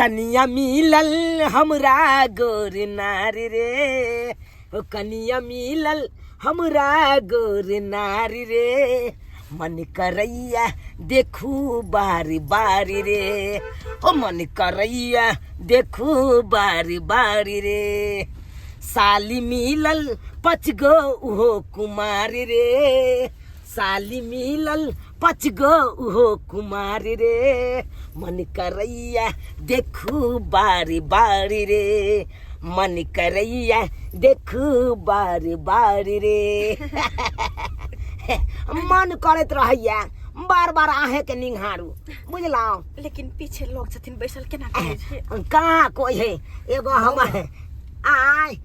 कनिया मिलल हमरा गोर नारी रे, हो कनिया मिलल हमरा गोर नारी रे, मन करैया देखू बारी बारी रे, हो मन करैया देखू बारी बारी रे। साली मिलल पचगो उहो कुमारी रे, साली मिलल पचगो उहो कुमारी रे, मन करैया देखू बारी बारी रे, मन करैया देखू बारी बारी रे। मन करैत रहैया बार बार अहें के निंघारू, बुझलहुँ? लेकिन पीछे लोग छथिन बैसल, केना कहै छियै? कहाँ कोई है, एगो हम आय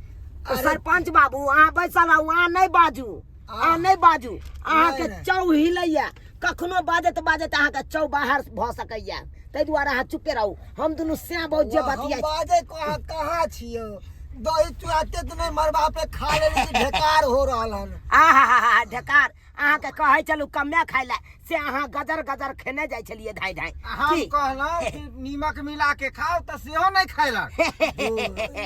सरपंच बाबू, अहाँ बैसल रहू, अहाँ नहि बाजू, अहाँ नहि बाजू, अहाँके नहि, नहि। चौ हिलैया, कखनो बाजैत बाजैत अहाँके चौ बाहर भऽ सकैया, ताहि दुआरे अहाँ चुपे रहू। हम दुनू श्याम बहुत जे हम बतियाइ छी। बाजै कहाँ कहाँ छियौ? दही चूड़ा ते नहि मरबा पे खा लेली कि ढेकार हो रहल हन। आहा ढेकार, अहाँके कहै छलहुँ कमे खाइ लए, से अहाँ गजर गजर खेने जाइ छलियै धाइ धाइ। हम की? कहलहुँ कि नीमक मिला के खाओ तऽ सेहो नहि खैलक। ओ,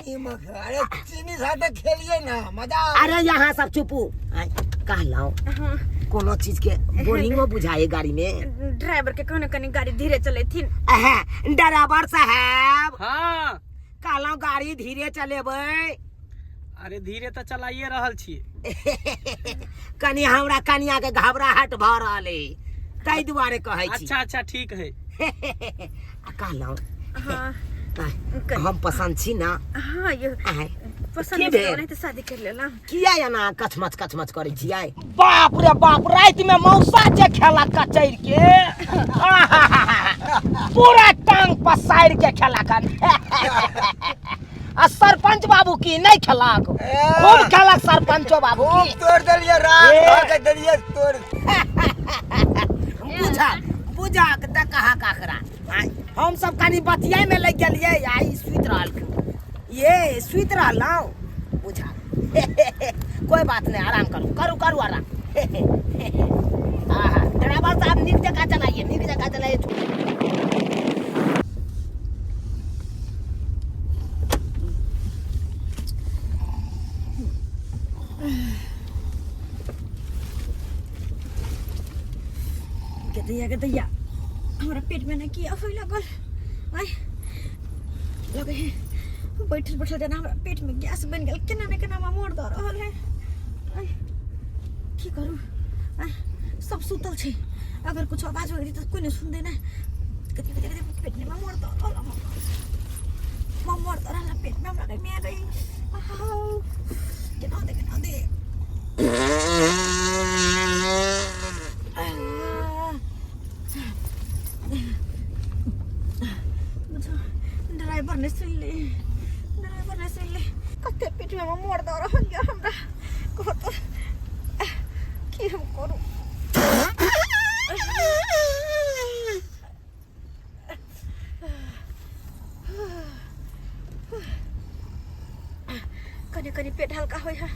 नीमक, अरे चीनी साथे खेलिए ना, मजा आबै। अरे यहाँ सब चुपू। आँय, कहलहुँ हाँ। कोनो चीज के बोरिंगो बुझाए गाड़ी में। ड्राइवर के कहने कनी गाड़ी धीरे चलेथिन। अहे, ड्राइवर साहब। हाँ। कहलहुँ गाड़ी धीरे चलेबै। अरे धीरे तऽ चलाइए रहल छियै। कनी हमरा कनिया के घबराहट भऽ रहल अइ, ताहि दुआरे कहै छी। अच्छा अच्छा ठीक है। आ कहलहुँ, हाँ। आँय, हम पसन्द छी ना? हाँ, यो आँय, पसंद की नहीं भेल? नहीं तो शादी कर लेला। किया एना कछमछ कछमछ करै छियै? बाप रे बाप, राति में मौसा जे खेला कचैर के, आहाहाहा, पूरा टांग पसारि के खेलक हन। आ सरपंच बाबू की नहीं खेलक? ए। खूब खेलक सरपंचो बाबू खूब की। तोड़ देलियै, रात ए। भर के देलियै तोड़। बुझा बुझा के तऽ कहा काकरा। आँय, हम सब कनी बतियाइ में लागि गेलियै आ ई सुति रहलखिन। ये सुति रहलहुँ बुझा। कोई बात नहीं, आराम करू करू करू आराम। आहा, ड्राइवर साहब नीक जगह चलाइए, नीक जगह चलाइए। गदैया गदैया, हमरा पेट में ना किया होय लागल। आय लगे है बैठल बैठल जेना हमरा पेट में गैस बन गेल, केना ने केना हमरा मोड़ दऽ रहल है। आय की करू? आय सब सुतल छै, अगर कुछ आवाज होई तऽ कोई नहीं सुनते ना। गदैया गदैया गदैया, पेट में मोड़ दऽ रहल है, मोड़ दऽ रहल है पेट में हमरा, गई मैं गई। आहो, केना दे केना दे। ड्राइवर ने सुन ले, ड्राइवर ने सुन ले, कते पेट में मोड़ दऽ रहल यऽ हमरा। कहो तऽ की हम करू? कनी कनी पेट हल्का होइ है,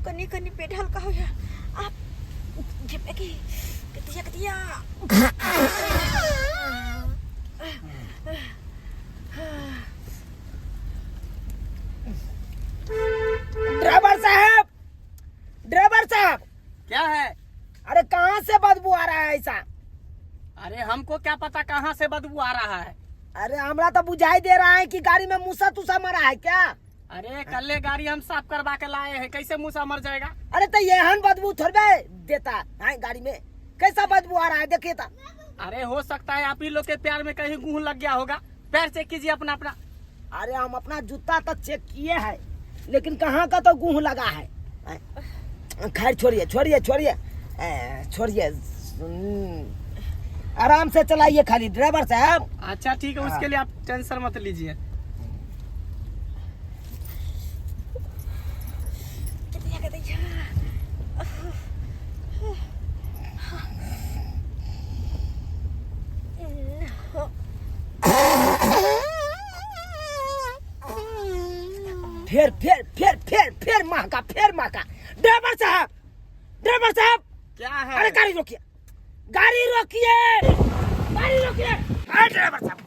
कनी कनी पेट हल्का होइ है। आप घेपे की कतिया कतिया। ड्राइवर साहब, ड्राइवर साहब। क्या है? अरे कहाँ से बदबू आ रहा है ऐसा? अरे हमको क्या पता कहाँ से बदबू आ रहा है। अरे हमरा तो बुझाई दे रहा है कि गाड़ी में मूसा तूसा मरा है क्या? अरे कल्ले गाड़ी हम साफ करवा के लाए हैं, कैसे मूसा मर जाएगा? अरे तो ये बदबू थोड़े देता है गाड़ी में, कैसा बदबू आ रहा है देखिए तो। अरे हो सकता है आप ही लोग के प्यार में कहीं गुह लग गया होगा, पैर चेक कीजिए अपना अपना। अरे हम अपना जूता तो चेक किए हैं, लेकिन कहाँ का तो गुह लगा है। खैर छोड़िए छोड़िए छोड़िए, छोड़िए, आराम से चलाइए खाली ड्राइवर साहब। अच्छा ठीक है, उसके लिए आप टेंशन मत लीजिए। फिर फिर फिर फिर फिर महका, फिर महका। ड्राइवर साहब, ड्राइवर साहब। क्या है? अरे गाड़ी रोकिए, गाड़ी रोकिए, गाड़ी रोकिए। अरे ड्राइवर साहब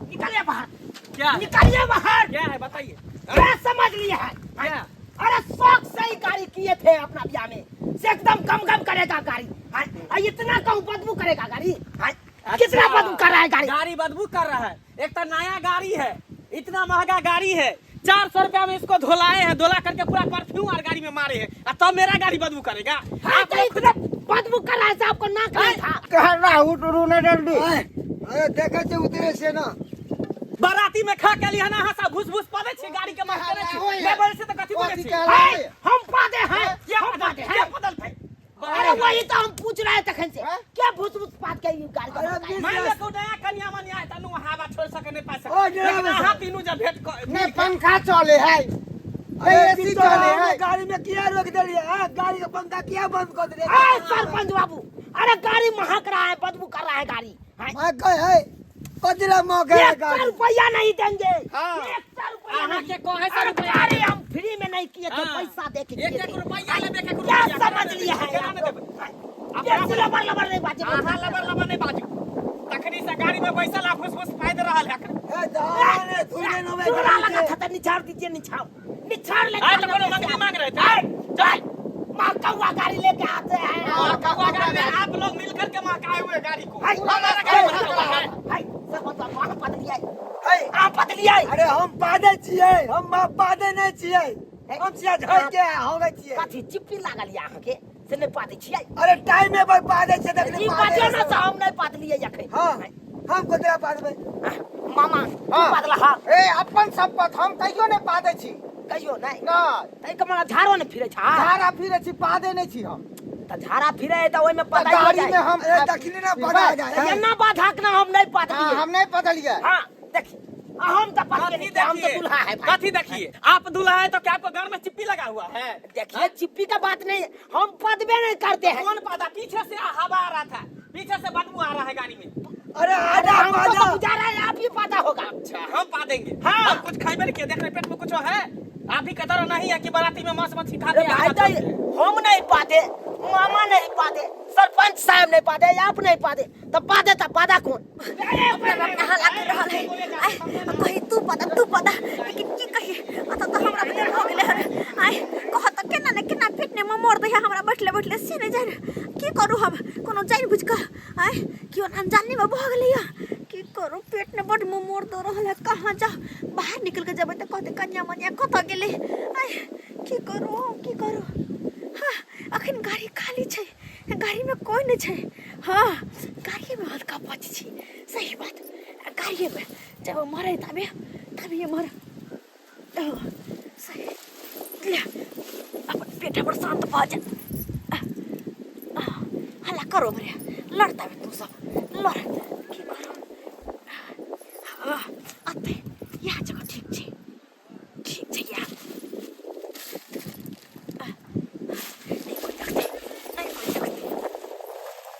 निकलिए बाहर, क्या है? निकलिए बाहर। क्या है बताइए? क्या समझ लिए है? क्या? अरे शौक से ही गाड़ी किए थे अपना ब्याह में से, एकदम गम गम करेगा गाड़ी। हाँ, आ, इतना कहूँ बदबू करेगा गाड़ी। हाँ, कितना अच्छा। बदबू कर रहा है गाड़ी? गाड़ी बदबू कर रहा है। एक तो नया गाड़ी है, इतना महंगा गाड़ी है, 400 रुपया में इसको धोलाए हैं, धोला करके पूरा परफ्यूम और गाड़ी में मारे हैं, और तब मेरा गाड़ी बदबू करेगा? हाँ, आप तो लोग इतना बदबू कर रहा है से आपको नाक नहीं था? कह रहा उठू ने जल्दी। अरे देखै छै उतरे से ना। बाराती में खा के लिया ना, हंसा घुस घुस पावे छे गाड़ी के मार करे छे। मैं बोले से तो कथी बोले कथी छे? कहला? है, हम पादे हैं, क्या हम बदल पादे क्या हैं। बदल थे? अरे वही तो हम पूछ रहे थे तखन से, हैं? क्या भूस भूस पात के ये गाड़ी का अरे बताया? मान ले को नया कन्या मनिया है तनु हवा छोड़ सके नहीं पा ओ, सके, ड्राइवर लेकिन अहाँ साहब। तीनू जब भेंट नहीं पंखा चले है, अरे एसी चले है। गाड़ी में किया रोक देलिए? हाँ, गाड़ी के पंखा किया बंद कर देलिए? ए, सरपंच बाबू, अरे गाड़ी महक रहा है, बदबू कर रहा है गाड़ी। हाँ, मैं कहे है कजरा मौका है एक सौ गाड़ी। रुपया नहीं देंगे। हाँ। 100 रुपया अहाँ नहीं। के कहे सौ अरे रुपया गाड़ी हम फ्री में नहीं किए थे, हाँ। पैसा दे के एक किए एक थे। रुपया लेबे के क्या रुपया समझ लिया है केना आप नहि लोग? देबै? बेसी लबर लबर नहीं बाजे। अहाँ लबर लबर नहि बाजू। तखनी से गाड़ी में बैसल आ फुस फुस पाइद रहल है। ए, दादा ने थोड़े नोबे चूड़ा गाड़ी लगा के। था तो निछाड़ दीजिए, निछाड़ निछाड़ ले। आए तो कोनो मंगनी मांग रहे थे? चल, महका हुआ गाड़ी लेके आते हैं। महका हुआ गाड़ी में आप लोग मिल करके महकाए हुए गाड़ी को। हाय, हमारा गाड़ी महका हुआ है। हाय, सरपंच बाबू, अहाँ बदलिए। है, अहाँ बदलिए। अरे हम पादे छियै, हम पादे नहीं छियै, हम छियै झड़ के होगे छियै। कथी चिप्पी लागल या अहाँके से नहि पादै छियै? अरे टाइम में पर पादे छियै तखने ई पादे। बाजो ना से हम नहि पादलियै अखन। हाँ, हम कजरा पादबै। मामा, तू हाँ। पादला? हा। ए, अपन शपथ हम कहियो नहि पादै छी। कहियो नहि? नहि। ताहि के मने झाड़ो ने फिरै छा? झाड़ा फिरै छी, पादे नहि छी हम। तऽ झाड़ा फिरै है तऽ ओहिमे तऽ पता गाड़ी में हम अरे दक्षिणी ना पदा जाए तऽ एना बाधा के ना हम नहि हाँ, पादलियै। हम नहि पदलियै। हाँ, देखी, हम तऽ पाद कथी के हम तो देखिए? दूल्हा है भाई। कथी देखिए? आप दूल्हा है तो क्या आपको घर में चिप्पी लगा हुआ है? देखिए, चिप्पी का बात नहीं, हम पदबे नहीं करते हैं। कौन पादा? पीछे से हवा आ रहा था, पीछे से बदबू आ रहा है गाड़ी में। अरे आधा हमको पादा तो बुझा रहा है आप ही पता होगा। अच्छा, हम पा देंगे। हाँ। हम कुछ खाइबे नहीं किए, देख रहे पेट में कुछ है। आप ही कदर नहीं है कि बाराती में मांस मछली खाते अरे हैं, भाई हवा तो छोड़ के। हम नहीं पाते, मामा नहीं पाते, सरपंच साहब नहीं पाते, आप नहीं पाते, तो पाते तो पादा कौन? अपना हल्ला कर रहल है। आय, कही तू पता, तू पता, लेकिन की कही, अत तऽ हमरा बुझल भऽ गेलै हन। आय, कह तऽ केना ने केना पेट ने मोड़ दै है हमरा बैठले बैठले, से नहि जानि की करू हम। कोनो जानि बुझि कऽ आय केओ अनजानी में भऽ गेलै। की करू, पेट ने बड्ड मुँह मोड़ दऽ रहल है। कहाँ जाउ? बाहर निकल के जेबै तऽ कहतै कनिया मनिया कतऽ गेलै? आय, की करू, की करू? हाँ, अखन गाड़ी खाली छै, गाड़ी में कोई नहीं छै। हाँ, गाड़ी में हल्का पच छी। सही बात, गाड़ी में जब मरे तबे तभी मर। सही ले, अपन पेट हमर शांत भऽ जाए। हल्ला करो मरे, लड़ता तू सब लड़। की करू? हाँ, अते इएह जगह ठीक छै, ठीक छै इएह। नहीं कोई देखते, नहीं कोई देखते।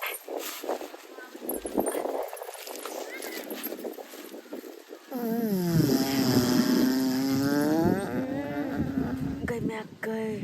गई मैं गई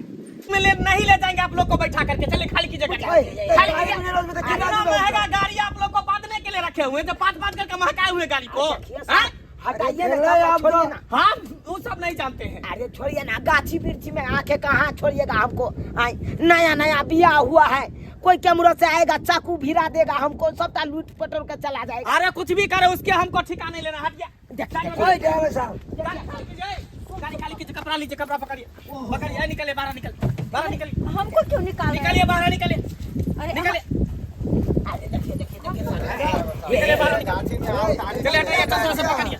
में ले नहीं ले जाएंगे आप लोग को बैठा करके। चलिए, खाली कीजिए गाड़ी, ओए, खाली गाड़ी कीजिए। में रोज में तो कितना इतना दूर महंगा गाड़ी आप लोग को बांधने के लिए रखे हुए हैं, जो पाँच पाँच करके महकाए हुए गाड़ी को। देखिए हाँ? साहब, हटाइए ना। अरे चाचा, आप छोड़िए तो- ना। हम वो सब नहीं जानते हैं। अरे छोड़िए ना, गाछी वृक्षी में आके कहाँ छोड़िएगा हमको? आए, नया नया बियाह हुआ है, कोई कैमरा से आएगा, चाकू भिरा देगा हमको, सबटा लूट पटोर के चला जाएगा। अरे कुछ भी करे उसके हमको ठिकाने नहीं लेना। हट गया। देखिए, देखिए। ओए ड्राइवर साहब। गाड़ी खाली कीजिए, गाड़ी खाली कीजिए। कपड़ा लीजिए, कपड़ा पकड़िए, पकड़िए, निकलिए बाहर, निकल बाहर, निकलिए। हमको क्यों निकाल रहे हैं? निकलिए बाहर, निकलिए। अरे निकलिए। अरे देखिए देखिए देखिए सर, निकलिए बाहर, निकलिए। गाछी में आओ, ताली चलिए, हटाइए, चश्मा से पकड़िए,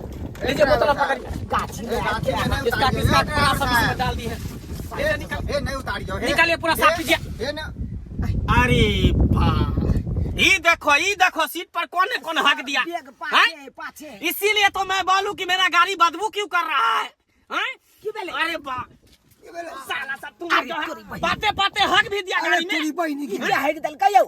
लीजिए बोतल पकड़िए। गाछी में आके इसका किसका पूरा सब इसमें डाल दी है। हे, हे, नहीं उतारियो, हे। निकालिए पूरा, साफ कीजिए। हे न अरे बा, ये देखो, ये देखो, सीट पर कौन ने कौन हक दिया? बैग हैं? पाछे पाछे। इसीलिए तो मैं बोलूं कि मेरा गाड़ी बदबू क्यों कर रहा है, हैं? की भेलै? अरे बा, साला सब तुम अरे जो है तोरी बहिन। बाते बाते हक भी दिया अरे गाड़ी में। तेरी बहिनी की की हक देलकै यौ?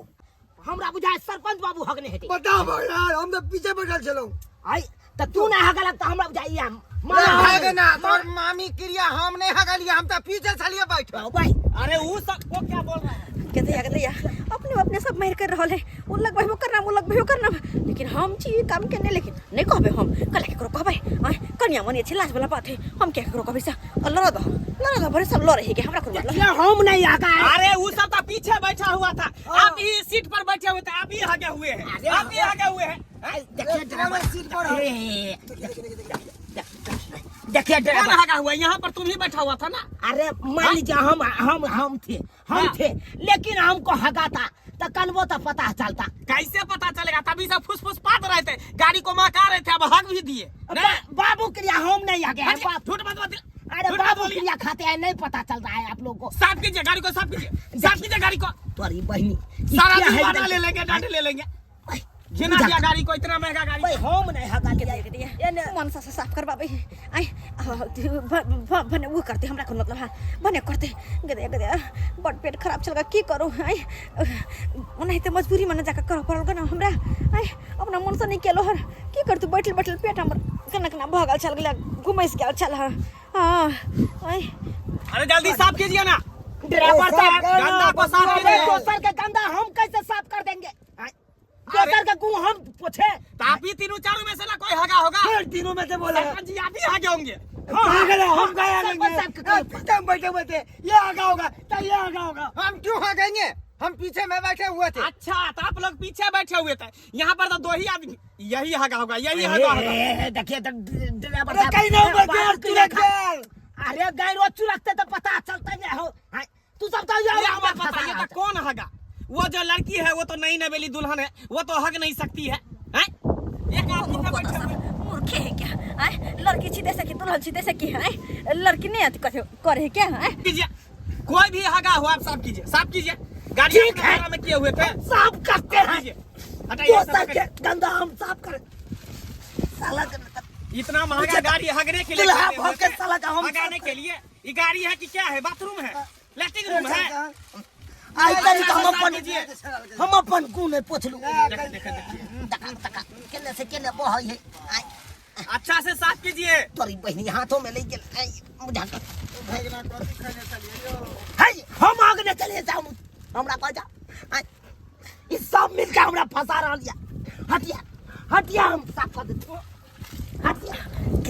हमरा बुझाय सरपंच बाबू हक नहि हेतै। बताओ यार, हम तो पीछे बैठल छलहुँ। आइ तऽ तू नहि हगलक तऽ हमरा बुझाइ हम भाग ना तोर मामी क्रिया, हम नहीं हगलिए, हम तो पीछे छलिए बैठल। भाई। अरे वो सब को क्या बोल रहा है? के दैया अपने अपने सब मारि कर रहल है ओ लगबै ओकर नाम ओ लगबै ओकर नाम लेकिन हम छी ई काम केने लेकिन नहि कहबै हम कल केकरो कहबै आँय कनिया मनिया छै लाज वाला बात है हम किया केकरो कहबै से लड़ दह लड़ दह भरे सब लड़े है के हमरा कोन मतलब ये हम नहीं आगा है। अरे वो सब तो पीछे बैठा हुआ था आप ही सीट पर बैठे हुए थे आप ही आगे हुए हैं आप ही आगे हुए हैं देखिए ड्राइवर सीट पर है। ए, देखिए कौन ड्राइवर आगा हुआ यहाँ पर तुम ही बैठा हुआ था ना अरे मान लीजिए हम थे हम हाँ। थे लेकिन हमको हगा था तो कनबो तो पता चलता कैसे पता चलेगा तभी सब फुस फुस पात रहे थे गाड़ी को महका रहे थे अब हक भी दिए बा, बाबू क्रिया हम नहीं आगे हैं बाप झूठ मत बोल अरे झूठ मत बाबू बोलिए। क्रिया खाते हैं नहीं पता चल रहा है आप लोग को साफ कीजिए गाड़ी को साफ कीजिए साफ कीजिए गाड़ी को तुम्हारी बहनी ई सारा क्या है जुर्माना इधर? ले लेंगे डांट ले लेंगे भाई, घिना दिया गाड़ी को इतना महंगा गाड़ी भाई हम नहीं हगा के लिया दैया के दैया ये ने- मनसा से साफ करबाबै आइ भने उ करते हमरा कोन मतलब है भने करते गदे गदे बड पेट खराब छल की करू आइ ओनाहिते मजबूरी में जाके करऽ पड़ल गन हमरा आइ अपना मन से नहीं केलो हर की करतू बैठल बैठल पेट हमर केना केना भऽ गेल छल गेल घुमैस गेल छल हँ हँ आइ अरे जल्दी साफ कीजिए ना ड्राइवर साफ साहब कर ना, गंदा को साफ अरे कीजिए दोसर के गंदा हम कैसे साफ कर देंगे आय, दोसर के गु हम पोछे तो आप ही तीनों चारों में से ना कोई हगा होगा फिर तीनों में से बोला सरपंच जी आप ही हगे होंगे पागल है हम क्या सरपंच आगेंगे साहब के करो। पीछे में बैठे हुए थे ये आगा होगा तो ये आगा होगा हम क्यों हगेंगे हम पीछे में बैठे हुए थे अच्छा तो आप लोग पीछे बैठे हुए थे यहाँ पर तो दो ही आदमी यही हगा होगा यही हगा होगा ए, देखिए तो ड्राइवर अरे साहब कहीं ना ऊपर बाबू गैर क्रिया चुरक खा- गैर। अरे गैरो चुरकते तो पता चलता नहीं हो आय, तू सब तो ये ये हमें बताइए तो कौन हगा वो जो लड़की है वो तो नई नवेली दुल्हन है वो तो हग नहीं सकती है हैं? एक आदमी था बैठे हुए। मूर्खे है क्या आय लड़की छी दे सकी दुल्हन छी दे सकी आय लड़की नहीं आती कथे करे है क्या आय कीजिए कोई भी हगा हो आप साफ कीजिए साफ कीजिए गाड़ी ठीक अपने है। भाड़ा में किए हुए थे साफ करते हैं कीजिए हटाइए दोसर सब के गंदा हम साफ कर साला के- इतना महंगा गाड़ी हगने के लिए दुल्हा खरीदे हुए भोग के थे। साला का हम हगाने के लिए ये गाड़ी है कि क्या है बाथरूम है लैट्रिन रूम है आइ तरी तो हम साफ अपन कीजिए। हम अपन गु नहीं पोछलू देखिए, देखिए, देखिए। तका तका केने से केने बहै है आइ अच्छा से साफ कीजिए तोरी बहिनी हाथों में ले गेल आइ बुझा कर भगना कथी खैने चलिए यो है हम आग ने चले जाऊ हमरा कह जा आइ ई सब मिलके हमरा फंसा रहल या हटिया हटिया हम साफ कर देते हटिया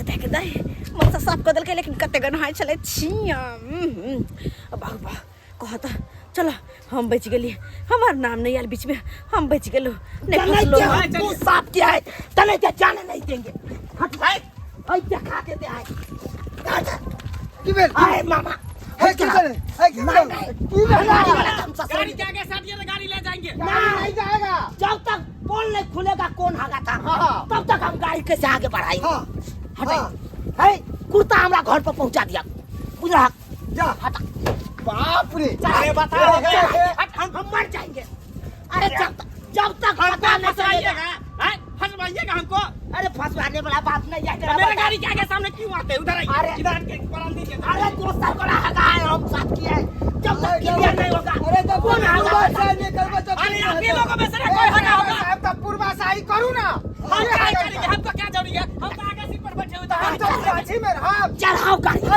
के दे मन से साफ कऽ देलकै लेकिन कते गन्हाइ छलै छिया बाह बाह कहत चलो हम बचि गेलियै हमर नाम नहि आयल बीचमे हम बचि गेलहुँ नहि तने फसलहुँ के हम। हम मुंह साफ किया है तने के जाने नहीं देंगे हट भाई आई दिखा देते हैं की भेल आए मामा हे की भेल हे की भेल की भेल गाड़ी वाला तो हम ससुर गाड़ी के आगे साथ ये गाड़ी ले जाएंगे ना नहीं जाएगा जब तक पोल नहीं खुलेगा कौन हगा था हाँ। तब तक हम गाड़ी कैसे आगे बढ़ाएंगे हाँ हटाइए है कुर्ता हमारा घर पर पहुंचा दिया बुझला जा हटा बाप रे अरे बताओ हट, हम मर जाएंगे अरे जब तक जब तक पता नहीं चलेगा फंसवाइएगा हैं? फंसवाइएगा हमको अरे फंसवाने वाला बात नहीं है तो मेरे मेरा गाड़ी के आगे सामने क्यों आते हैं उधर आइए अरे। इधर आके परान दीजिए अरे दोस्तों को हगा है हम साथ किया है जब तक क्लियर नहीं होगा अरे तो कौन हगा पूर्वा से निकलबो तो अरे आप ही लोगों में से ना कोई हगा होगा साहब तो पूर्वा शाही करू ना हम क्या करेंगे हमको क्या जरूरी है हम तो आगे सीट पर बैठे हुए थे हम तो गाछी में रहा चढ़ाओ गाड़ी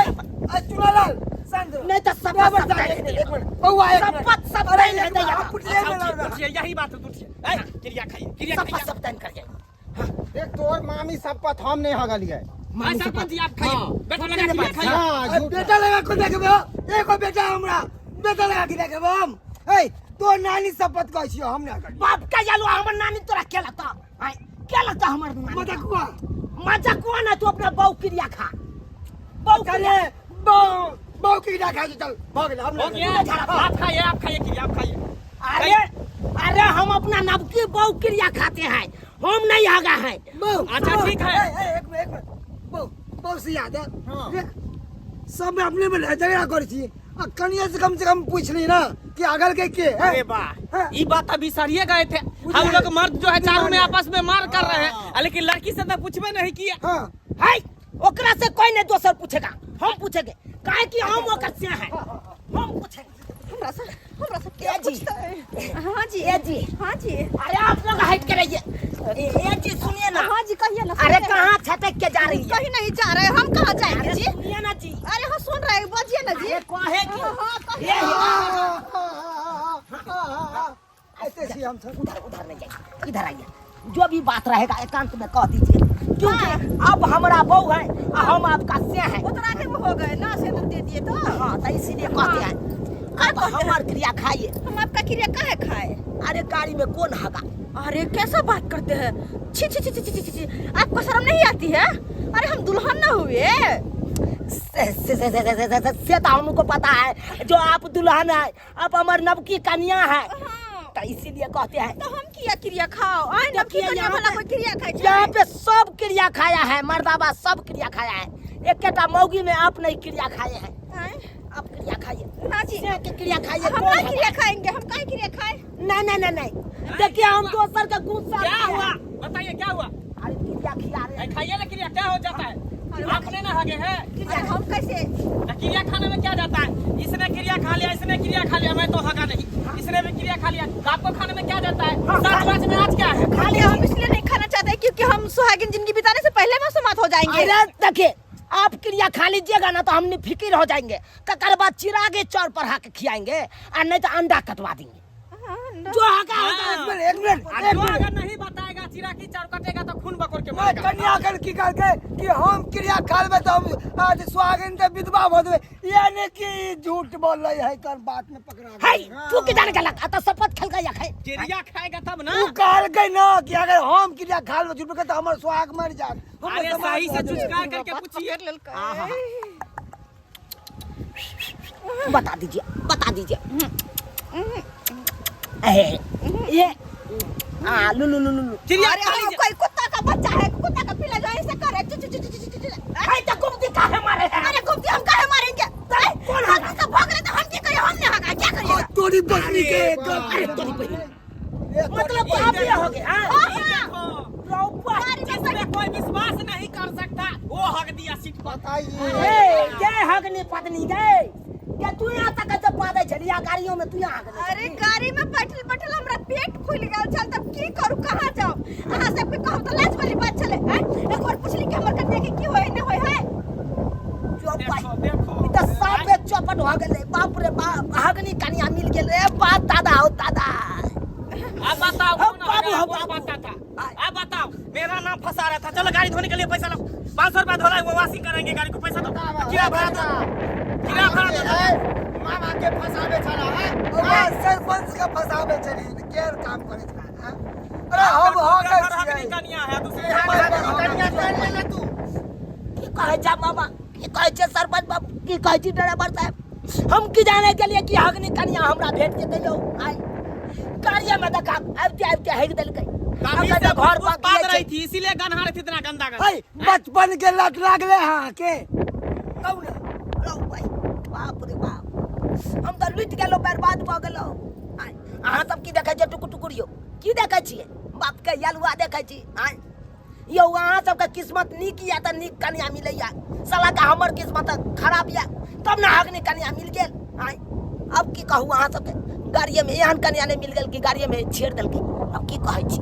चुनालाल शांत रहो। नहीं तो सब ड्राइवर सब साहब, एक मिनट, एक मिनट बउआ एक मिनट सब सब अरे नहीं एक मिनट, नहीं हम पुटले में अच्छा, लड़ उठिए, यही बात है तो उठिए ए, क्रिया खाइए क्रिया सब खाइए सब तन कर जाएंगे एक तोर मामी सब पथ हम नहीं हगलिए भाई सरपंच जी आप खाइए बैठो लगा क्रिया खाइए हां अरे झूठ बेटा लगा को देखबो एको बेटा हमरा बेटा लगा के देखबो हम ए तो नानी शपथ कहै छियो हम ना करी बाप का जालू हमर नानी तोरा के लगता आय के लगता हमर नानी मजाकुआ मजाकुआ ना तू अपना बहू क्रिया खा बहू चले क्रिया बहु बहु की ना खाइ चल भऽ गेल हम हो ना गया आप खाइए आप खाइए क्रिया आप खाइए अरे अरे हम अपना नबकी बहू क्रिया खाते हैं हम नहीं हगा है बहु अच्छा, ठीक है। ए, ए, एक मिनट एक मिनट बहु बहु से याद है हाँ। देख, सब में अपने में झगड़ा करै छी आ कनिया से कम पूछ ली ना कि अगल के के हैं? अरे वाह हाँ। ये बात अभी सरिये गए थे हम लोग मर्द जो है चारों में आपस में मार कर रहे हैं लेकिन लड़की से तो पूछबे नहीं किया हाँ है ओकरा से कोई नहीं दोसर पूछेगा हम पूछेंगे काहे कि हम ओकर से हैं हम पूछेंगे हमरा से क्या ए जी। पूछता है हाँ जी ए जी। हाँ जी अरे आप लोग हट के रहिए ए जी सुनिए ना हाँ जी कहिए ना अरे सुनते हैं। कहाँ छटक के जा रही है कहीं नहीं जा रहे हम कहाँ जाएंगे अरे जी सुनिए ना जी अरे हाँ सुन रहे हैं बजिए ना जी अरे कहे की हाँ हाँ कहिए ए, हाँ, सुते छी हम सब। उधर उधर नहीं जाइए, इधर आइए। जो भी बात रहेगा एकांत में कह दीजिए, क्योंकि अब हमारा बहू है और हम आपका से है। उतना के हो गए ना, सिंदूर दे दिए तो। हाँ, तो इसीलिए कहते हैं अब हमार क्रिया खाइए। हम आपका क्रिया काहे खाए? अरे गाड़ी में कौन हगा? अरे कैसा बात करते हैं, छी छी छी छी छी छी छी, आपको शर्म नहीं आती है? अरे हम दुल्हन ना हुए। से से से से से से से से तो हमको पता है जो आप दुल्हन है, आप हमार नवकी कन्या है। हाँ। तो इसीलिए कहते हैं। तो हम किया क्रिया खाओ? आए नवकी देखिए कन्या यहाँ वाला पे- कोई क्रिया खाए छै? यहाँ पे सब क्रिया खाया है मर्दाबा, सब क्रिया खाया है। एक मौगी में आप नहीं क्रिया खाए हैं। आए? आप क्रिया खाइए। ना जी। से के क्रिया खाइए। हम कौन ना है? क्रिया खाएंगे, हम काहे क्रिया खाए? नहीं नहीं नहीं नहीं, देखिए हम दोसर का गुस्सा क्या नहीं है। हुआ बताइए, क्या हुआ? अरे क्रिया खिला रहे हैं। खाइए ना क्रिया, क्या हो जाता है? आपने ना हगे है। अरे हम कैसे? क्रिया खाने में क्या जाता है? इसने क्रिया खा लिया, इसने क्रिया खा लिया, मैं तो हगा नहीं। इसने भी क्रिया खा लिया, आपको खाने में क्या जाता है? सात पाँच में आज क्या है? खा लिया। हम इसलिए नहीं खाना चाहते क्योंकि हम सुहागिन जिंदगी बिताने से पहले मौसमात हो जाएंगे। अरे देखिए आप क्रिया खा लीजिएगा ना तो हमने फिक्र हो जाएंगे, तकर बाद चिरागे चौर पर हाके खिलाएंगे और नहीं तो अंडा कटवा देंगे। जो हका होगा। एक मिनट, एक मिनट, और एक जो मिनट। अगर नहीं बताएगा चिरागी चाउर कटेगा तो खून बकोर के मैं मरेगा। कन्या कर की करके कि हम क्रिया खा लेबै तो हम आज सुहागिन के विधवा भऽ देबै, यानी कि झूठ बोल रही है कर बात में पकड़ा है गेलै। तू की जाने गलक आ तो शपथ खेल गया है। क्रिया खाएगा तब ना। उ कहलकै ना कि अगर हम क्रिया खा लेबै झूठ बोलके तो हमर सुहाग मर जात। हमर अरे समाज सही से भऽ जेतै। चुचकार करके पूछिए। बता दीजिए, बता दीजिए। ए, ये आ लू लू लू लू लू। क्रिया अरे खा हम लीजिए। कोई कुत्ता का बच्चा है, कुत्ता का पिल्ला जो ऐसे करे। चु चु चु चु चु चु चु। है तो गुमती काहे मारे है? अरे गुमती हम काहे मारेंगे? अरे कौन हम सब भाग रहे तो हम क्या करें? हमने हगा क्या करिएगा? तोरी बहनी के अरे तोरी बहनी। ए, तोरी मतलब आप ही हो गए। हाँ? हाँ, जिसमें कोई विश्वास नहीं कर सकता वो हक दिया सीट पर। बताइए। ए, गे हगनी पत्नी गे के तू यहाँ तक जब पादे छलिया गाड़ियों में तू यहाँ हगने अरे छली। गाड़ी में बैठल बैठल हमरा पेट फूल गेल छल, तब की करू, कहाँ जाऊं? अहाँ सबके कहब तऽ लाज वाली बात छलै हैं? एक बार पुछली कि हमर कन्या के की होय नहि होय है? चौपट। देखो देखो ई तऽ साफे चौपट हो गेलै। बाप रे बाप, हगनी कनिया मिल गेल रे बाप दादा हो दादा। अब बताओ हम कौन बाबू, हगा, हम कौन बाबू। पाता था? अब बताओ मेरा नाम फंसा रहा था। चलो गाड़ी धोने के लिए पैसा लो, 500 रुपया धोला वो वॉशिंग करेंगे गाड़ी को, पैसा दो, किराया भाड़ा दो, किराया भाड़ा दो। मामा के फंसाबे छला है। ओकरा सरपंच के फंसाबे छली, केहन काम करै छला, हाँ? अरे हम हो गए हगनी छियै। कनिया है दूसरे। कनिया कर ले ना तू। की कहै छै मामा, की कहै छै सरपंच बाबू, की कहै छी ड्राइवर साहब? हम की जाने के लिए कि हगनी कनिया हमरा भेट जेतै यौ। आइ गाड़िए में देखा आबिते आबिते हगि देलकै। हम तभी कहै से छै घर उत्पाद बाकी रही थी इसीलिए गन्हा रही थी इतना गंदा गंदा। है बचपन के लत लागले हाँ के कहू ना। रौ भाई, बाप रे बाप, हम तऽ लुटि गेलहुँ, बर्बाद भऽ गेलहुँ। आँय, अहाँ सब की देखै छियै टुकुर टुकुर यौ? की देखै छियै? बापके यलुआ देखै छी? आँय यौ, अहाँ सबके किस्मत नीक यऽ तऽ नीक कनिया मिलैया, साला के हमर किस्मत खराब यऽ तब ने हगनी कनिया मिल गेल। आँय अब की कहू अहाँ सबके, गाड़िए में एहन कनिया नहि मिल गेल कि गाड़िए में छेड़ देलकै। अब की कहै छी?